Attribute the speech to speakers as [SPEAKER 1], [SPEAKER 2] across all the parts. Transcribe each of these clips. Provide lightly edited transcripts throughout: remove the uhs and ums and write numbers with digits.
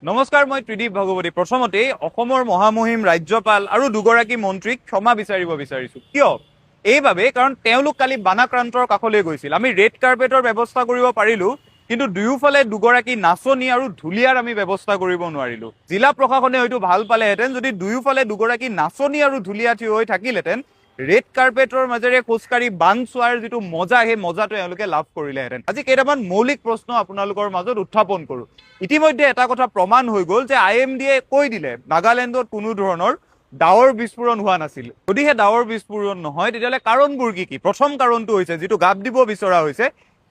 [SPEAKER 1] নমস্কাৰ, মই ত্ৰিদীপ ভাগৱতী। প্ৰথমতেই অসমৰ মহামহিম ৰাজ্যপাল আৰু দুগৰাকী মন্ত্ৰীক ক্ষমা বিচাৰিব বিচাৰিছো। কিয়? এইবাবে, কাৰণ তেওঁলোক কালি বানাক্ৰান্তৰ কাষলৈ গৈছিল। আমি ৰেড কাৰ্পেটৰ ব্যৱস্থা কৰিব পাৰিলো, কিন্তু দুয়োফালে দুগৰাকী নাচনী আৰু ঢুলীয়াৰ আমি ব্যৱস্থা কৰিব নোৱাৰিলো। জিলা প্ৰশাসনে হয়তো ভাল পালেহেঁতেন যদি দুয়োফালে দুগৰাকী নাচনী আৰু ঢুলীয়া থিয় হৈ থাকিলহেঁতেন। ৰেড কাৰ্পেটৰ মাজেৰে খোজকাঢ়ি বান চোৱাৰ যিটো মজা, সেই মজাটো এওঁলোকে লাভ কৰিলেহেঁতেন। আজি কেইটামান মৌলিক প্ৰশ্ন আপোনালোকৰ মাজত উত্থাপন কৰো। ইতিমধ্যে এটা কথা প্ৰমাণ হৈ গ'ল যে I am ডিয়ে কৈ দিলে নাগালেণ্ডত কোনো ধৰণৰ ডাৱৰ বিস্ফোৰণ হোৱা নাছিল। যদিহে ডাৱৰ বিস্ফোৰণ নহয়, তেতিয়াহ'লে কাৰণবোৰ কি কি? প্ৰথম কাৰণটো হৈছে, যিটো গাপ দিব বিচৰা হৈছে,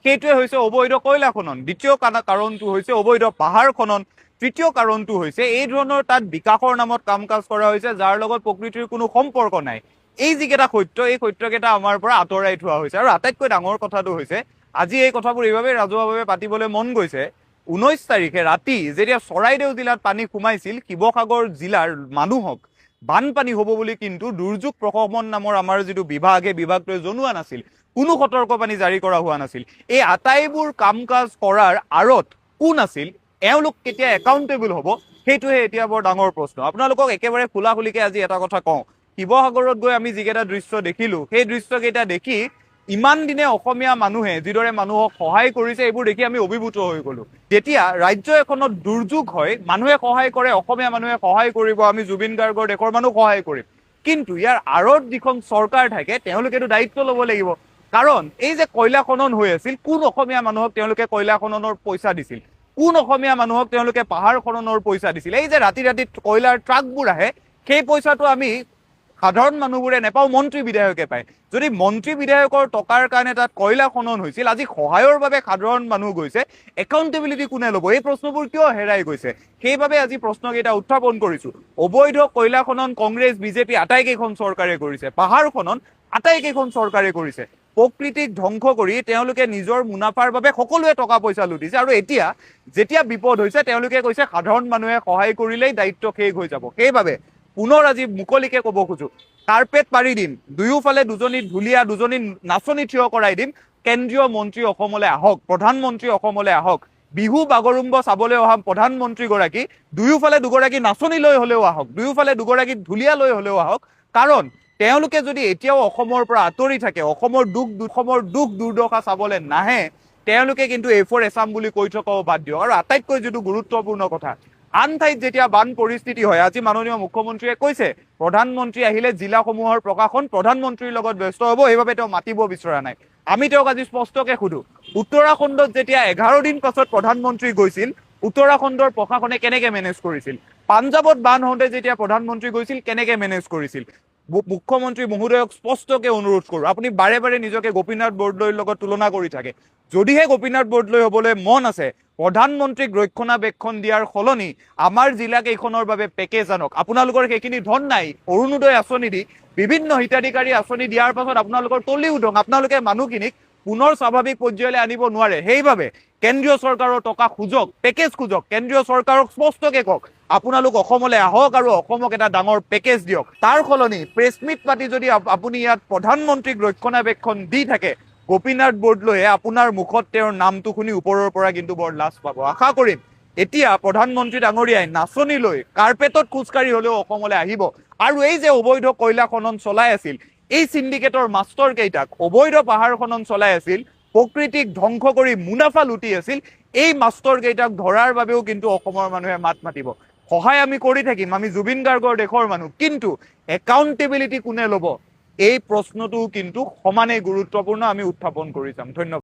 [SPEAKER 1] সেইটোৱে হৈছে অবৈধ কয়লা খনন। দ্বিতীয় কাৰণটো হৈছে অবৈধ পাহাৰ খনন। তৃতীয় কাৰণটো হৈছে এই ধৰণৰ তাত বিকাশৰ নামত কাম কাজ কৰা হৈছে, যাৰ লগত প্ৰকৃতিৰ কোনো সম্পৰ্ক নাই। এই যিকেইটা সত্য, এই সত্যকেইটা আমাৰ পৰা আঁতৰাই থোৱা হৈছে। আৰু আটাইতকৈ ডাঙৰ কথাটো হৈছে, আজি এই কথাবোৰ এইবাবেই ৰাজহুৱাভাৱে পাতিবলৈ মন গৈছে, 19 তাৰিখে ৰাতি যেতিয়া চৰাইদেউ জিলাত পানী সোমাইছিল, শিৱসাগৰ জিলাৰ মানুহক বানপানী হ'ব বুলি কিন্তু দুৰ্যোগ প্ৰশমন নামৰ আমাৰ যিটো বিভাগ, সেই বিভাগটোৱে জনোৱা নাছিল। কোনো সতৰ্কবাণী জাৰি কৰা হোৱা নাছিল। এই আটাইবোৰ কাম কাজ কৰাৰ আঁৰত কোন আছিল, এওঁলোক কেতিয়া একাউণ্টেবল হ'ব, সেইটোহে এতিয়া বৰ ডাঙৰ প্ৰশ্ন। আপোনালোকক একেবাৰে খোলাখুলিকে আজি এটা কথা কওঁ, শিৱসাগৰত গৈ আমি যিকেইটা দৃশ্য দেখিলো, সেই দৃশ্যকেইটা দেখি ইমান দিনে অসমীয়া মানুহে যিদৰে মানুহক সহায় কৰিছে, এইবোৰ দেখি আমি অভিভূত হৈ গলো। যেতিয়া ৰাজ্য এখনত দুৰ্যোগ হয়, মানুহে সহায় কৰে, অসমীয়া মানুহে সহায় কৰিব, আমি জুবিন গাৰ্গৰ দেশৰ মানুহ সহায় কৰিম, কিন্তু ইয়াৰ আঁৰত যিখন চৰকাৰ থাকে, তেওঁলোকেতো দায়িত্ব ল'ব লাগিব। কাৰণ এই যে কয়লা খনন হৈ আছিল, কোন অসমীয়া মানুহক তেওঁলোকে কয়লা খননৰ পইচা দিছিল? কোন অসমীয়া মানুহক তেওঁলোকে পাহাৰ খননৰ পইচা দিছিল? এই যে ৰাতি ৰাতি কয়লাৰ ট্ৰাকবোৰ আহে, সেই পইচাটো আমি সাধাৰণ মানুহবোৰে নেপাওঁ, মন্ত্ৰী বিধায়কে পায়। যদি মন্ত্ৰী বিধায়কৰ টকাৰ কাৰণে তাত কয়লা খনন হৈছিল, আজি সহায়ৰ বাবে সাধাৰণ মানুহ গৈছে, একাউণ্টেবিলিটি কোনে ল'ব? এই প্ৰশ্নবোৰ কিয় হেৰাই গৈছে? সেইবাবে আজি প্ৰশ্নকেইটা উত্থাপন কৰিছো। অবৈধ কয়লা খনন কংগ্ৰেছ, বিজেপি আটাইকেইখন চৰকাৰে কৰিছে। পাহাৰ খনন আটাইকেইখন চৰকাৰে কৰিছে। প্ৰকৃতিক ধ্বংস কৰি তেওঁলোকে নিজৰ মুনাফাৰ বাবে সকলোৱে টকা পইচা লুটিছে। আৰু এতিয়া যেতিয়া বিপদ হৈছে, তেওঁলোকে কৈছে সাধাৰণ মানুহে সহায় কৰিলেই দায়িত্ব শেষ হৈ যাব। সেইবাবে পুনৰ আজি মুকলিকে ক'ব খোজো, কাৰ্পেট পাৰি দিম, দুয়োফালে দুজনী ঢুলীয়া, দুজনী নাচনী থিয় কৰাই দিম, কেন্দ্ৰীয় মন্ত্ৰী অসমলৈ আহক, প্ৰধানমন্ত্ৰী অসমলৈ আহক। বিহু বাগৰুম্ব চাবলৈ অহা প্ৰধানমন্ত্ৰীগৰাকী দুয়োফালে দুগৰাকী নাচনী লৈ হলেও আহক, দুয়োফালে দুগৰাকী ঢুলীয়া লৈ হলেও আহক। কাৰণ তেওঁলোকে যদি এতিয়াও অসমৰ পৰা আঁতৰি থাকে, অসমৰ দুখ দুৰ্দশা চাবলৈ নাহে, তেওঁলোকে কিন্তু এ ফৰ এছাম বুলি কৈ থকাও বাদ দিয়ক। আৰু আটাইতকৈ যিটো গুৰুত্বপূৰ্ণ কথা, আন ঠাইত যেতিয়া বান পৰিস্থিতি হয়, আজি মাননীয় মুখ্যমন্ত্ৰীয়ে কৈছে প্ৰধানমন্ত্ৰী আহিলে জিলাসমূহৰ প্ৰশাসন প্ৰধানমন্ত্ৰীৰ লগত ব্যস্ত হ'ব, সেইবাবে তেওঁ মাতিব বিচৰা নাই। আমি তেওঁক আজি স্পষ্টকে সোধো, উত্তৰাখণ্ডত যেতিয়া 11 দিন পাছত প্ৰধানমন্ত্ৰী গৈছিল, উত্তৰাখণ্ডৰ প্ৰশাসনে কেনেকে মেনেজ কৰিছিল? পাঞ্জাৱত বান হওঁতে যেতিয়া প্ৰধানমন্ত্ৰী গৈছিল, কেনেকে মেনেজ কৰিছিল? মুখ্যমন্ত্ৰী মহোদয়ক স্পষ্টকে অনুৰোধ কৰোঁ, আপুনি বাৰে বাৰে নিজকে গোপীনাথ বৰদলৈৰ লগত তুলনা কৰি থাকে। যদিহে গোপীনাথ বৰদলৈ হ'বলৈ মন আছে, প্ৰধানমন্ত্ৰীক ৰক্ষণাবেক্ষণ দিয়াৰ সলনি আমাৰ জিলা কেইখনৰ বাবে পেকেজ আনক। আপোনালোকৰ সেইখিনি ধন নাই। অৰুণোদয় আঁচনি দি বিভিন্ন হিতাধিকাৰী আঁচনি দিয়াৰ পাছত আপোনালোকৰ তলিও ধন, আপোনালোকে মানুহখিনিক পুনৰ স্বাভাৱিক পৰ্যায়লৈ আনিব নোৱাৰে। সেইবাবে কেন্দ্ৰীয় চৰকাৰৰ টকা খোজক, পেকেজ খোজক। কেন্দ্ৰীয় চৰকাৰক স্পষ্টকে কওক, আপোনালোক অসমলৈ আহক আৰু অসমক এটা ডাঙৰ পেকেজ দিয়ক। তাৰ সলনি প্ৰেছ মিট পাতি যদি আপুনি ইয়াত প্ৰধানমন্ত্ৰীক ৰক্ষণাবেক্ষণ দি থাকে, গোপীনাথ বৰদলৈয়ে আপোনাৰ মুখত তেওঁৰ নামটো শুনি ওপৰৰ পৰা কিন্তু বৰ লাজ পাব। আশা কৰিম এতিয়া প্ৰধানমন্ত্ৰী ডাঙৰীয়াই নাচনী লৈ কাৰ্পেটত খোজকাঢ়ি হলেও অসমলৈ আহিব। আৰু এই যে অবৈধ কয়লা খনন চলাই আছিল, এই চিণ্ডিকেটৰ মাষ্টৰ কেইটাক, অবৈধ পাহাৰ খনন চলাই আছিল, প্ৰকৃতিক ধ্বংস কৰি মুনাফা লুটি আছিল, এই মাষ্টৰ কেইটাক ধৰাৰ বাবেও কিন্তু অসমৰ মানুহে মাত মাতিব। সহায় আমি কৰি থাকিম, আমি জুবিন গাৰ্গৰ দেশৰ মানুহ, কিন্তু একাউণ্টেবিলিটি কোনে ল'ব, এই প্ৰশ্নটো কিন্তু সমানেই গুৰুত্বপূৰ্ণ, আমি উত্থাপন কৰি যাম। ধন্যবাদ।